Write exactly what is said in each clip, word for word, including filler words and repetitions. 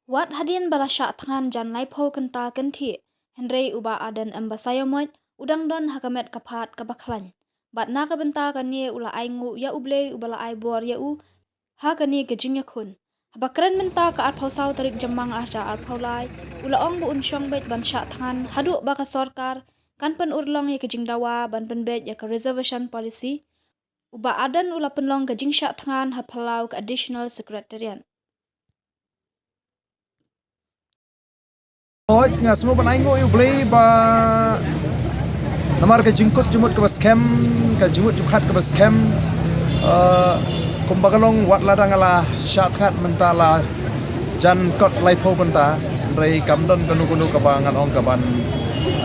Wat hadien ba la shah thngan jan laiphew kynta kynthih, hynrei u Bah Ardent M Basaiawmoit u dang don ha ka met ka phad kaba khlaiñ. Bad na ka bynta kane u la ainguh ïa U Blei uba la ai bor ïa u ha kane ka jingïakhun. Haba kren mynta ka arphew saw tarik Jymmang arhajar arphew lai, u la ong ba un shong beit ban shah thngan haduh ba ka sorkar kan pynurlong ïa ka jingdawa ban pynbeit ïa ka reservation policy. U Bah Ardent u la pynlong ka jingshah thngan ha phyllaw ka Additional Secretariat. Hooid, nga sngew ban ainguh ïa U Blei ba namar ka jingkut jingmut kaba skhem, ka jingmut jingpyrkhat kaba skhem. Eh, kumba ka long, wat lada nga la shah thngan mynta la jan kot laiphew kynta, hynrei kam don kano kano kaba ngan ong kaban,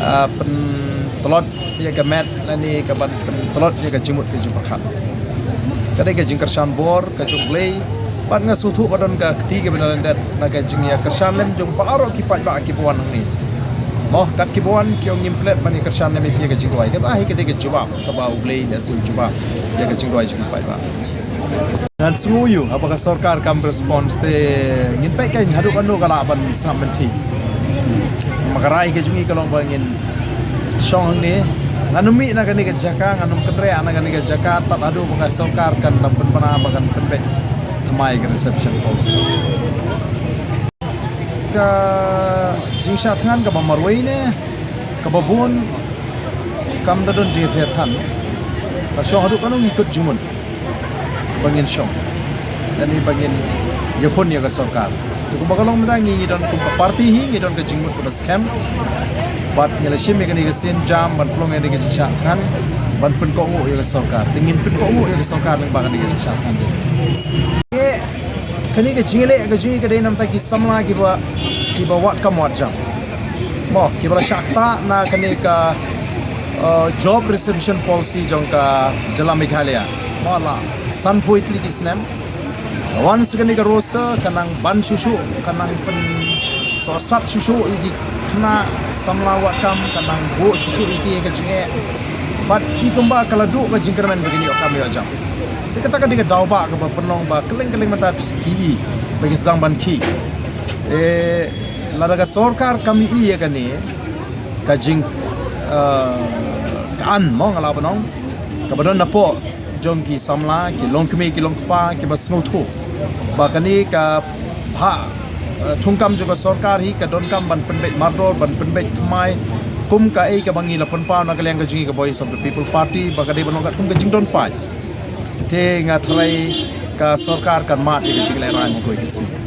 eh, pyntlot ïa ka met lane kaban pyntlot ïa ka jingmut ka jingpyrkhat. Ka dei ka jingkyrshan bor ka jong U Blei. Bad nga sngewthuh ba don ka kti kaba na lyndet na ka jingïakyrshan lem jong baroh ki paidbah kiba wan hangne. Mo, kat kiba wan ki ong ngim klet ban ïakyrshan lem ïa ka jingduwai. Kata hi ka dei ka jubab kaba U Blei u la shu jubab ïa ka jingduwai jong ki paidbah. Ngan sngew ïa u, haba ka sorkar kam response te ngin peit kan haduh katno ka lah ban sngap mynta. Namar ka rai ka jong ngi ka long ba ngin shong hangne. Ngan ym mih na kane ka jaka, ngan ym kynriah na kane ka jaka tad haduh ba ka sorkar kan da pynbna ba kan pynbeit thymmai ka reservation policy. Ka jingshah thngan kaba marwei ne kaba bun kam da don jingpher than. Ka shong haduh katno ngi kut jingmut ba ngin shong lane ba ngin ïakhun ïa ka sorkar. Te kumba ka long mynta ngi, ngi don kum ka party hi, ngi don ka jingmut kaba skhem. Bad ngi la shim ïa kane ka sien jam ban pynlong ïa kane ka jingshah thngan ban pynkohnguh ïa ka sorkar. Te ngin pynkohnguh ïa ka sorkar lyngba kane ka jingshah thngan. Kane ka jingleh ka jong ngi ka dei namar ki samla kiba, kiba wad kam wad jam. Mo, kiba la shah ktah na kane ka, uh, job reservation policy jong ka jylla Meghalaya. Mo, la sanphew tylli ki snem. Wan sa kane ka roster, ka nang ban shuh shuh, ka nang pynsohsat shuh shuh ïa ki khynnah samla wad kam, ka nang buh shuh shuh ïa ki ïa ka jingeh. Bad i kumba ka la duh ka jingkyrmen ba kin ïoh kam ïoh jam. Te kata ka dei ka daw ba kaba pynlong ba kylleng kylleng mynta phi i ba ki sdang ban khih. Eh, lada ka sorkar kam i ïa kane ka jing, eh, ka an mo nga lah ban ong kaba don napoh jong ki samla, ki longkmie, ki longkpa, kiba sngewthuh ba kane ka bhah, eh, thungkam jong ka sorkar hi ka donkam ban pynbeit mardor, ban pynbeit thymmai kum kaei kaba ngi la pynpaw na ka liang ka jong ngi ka Voice of the People Party, ba ka dei ban long katkum ka jingdon paid. Te nga tharai ka sorkar kan mad ïa ka jinglehrain ha kawei ka sngi.